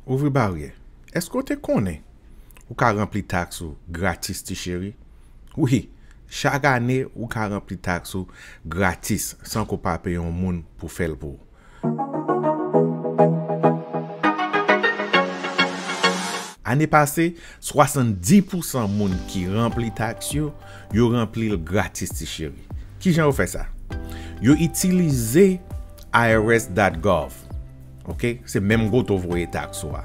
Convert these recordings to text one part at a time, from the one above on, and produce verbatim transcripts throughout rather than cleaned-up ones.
Ouvri baryè. Èske w te konnen ou ka ranpli taks ou gratis, ti cheri? Wi, chak ane, ou ka ranpli taks ou gratis, san ke w pa peye yon moun pou fè l pou ou. Ane pase, swasanndis pousan moun ki ranpli taks yo, yo ranpli l gratis, ti cheri. Kijan yo fè sa? Yo itilize I R S dot gov. Ok? Se menm kote w voye taks ou a.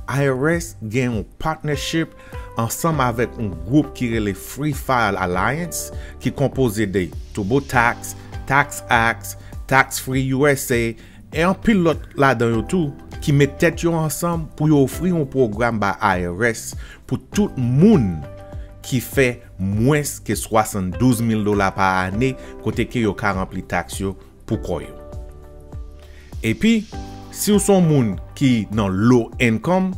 I R S gen yon partnership ansanm avèk yon gwoup ki rele Free File Alliance, ki konpoze de TurboTax, TaxAct, Tax Free U S A, e anpil lòt ladan yo tou, ki met tèt yo ansanm pou yo ofri yon pwogram bay I R S pou tout moun ki fè mwens ke swasanndouz mil dola pa ane, kote ke yo ka ranpli taks yo pou kò yo. Epi, si w se yon moun ki nan low income,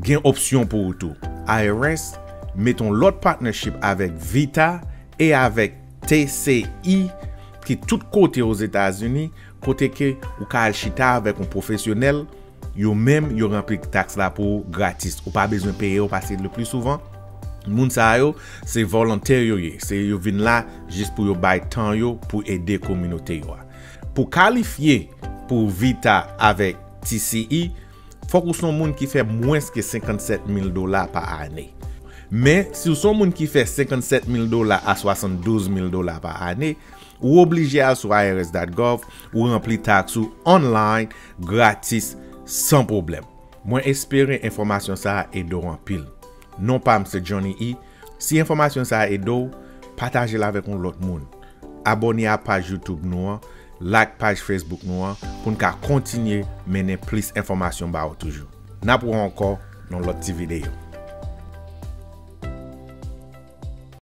gen opsyon pou ou tou. I R S met yon lòt partnership avèk Vita e avèk T C I, ki tout kote Ozetazini, kote ke ou ka al chita avèk yon pwofesyonèl, yo menm, yo ranpli taks la pou ou gratis. Ou pa bezwen peye yo, paske le pli souvan, moun sa yo, se volontè yo ye. Se yo vin la jis pou yo bay tan yo pou ede kominote yo a. Pou kalifye pou Vita avèk T C I, fòk ou se yon moun ki fè mwens ke senkannsèt mil dola pa ane. Men, si w se yon moun ki fè senkannsèt mil dola a swasanndouz mil dola pa ane, ou oblije al sou I R S dot gov, ou ranpli taks ou online, gratis, san pwoblèm. Mwen espere enfòmasyon sa a ede w anpil. Non pa m se Johnny E. Si enfòmasyon sa a ede w, pataje l avèk yon lòt moun. Abòne a paj YouTube nou an, like paj Facebook nou an, pou n ka kontinye mennen plis enfòmasyon ba w toujou. N ap wè w ankò nan lòt ti videyo.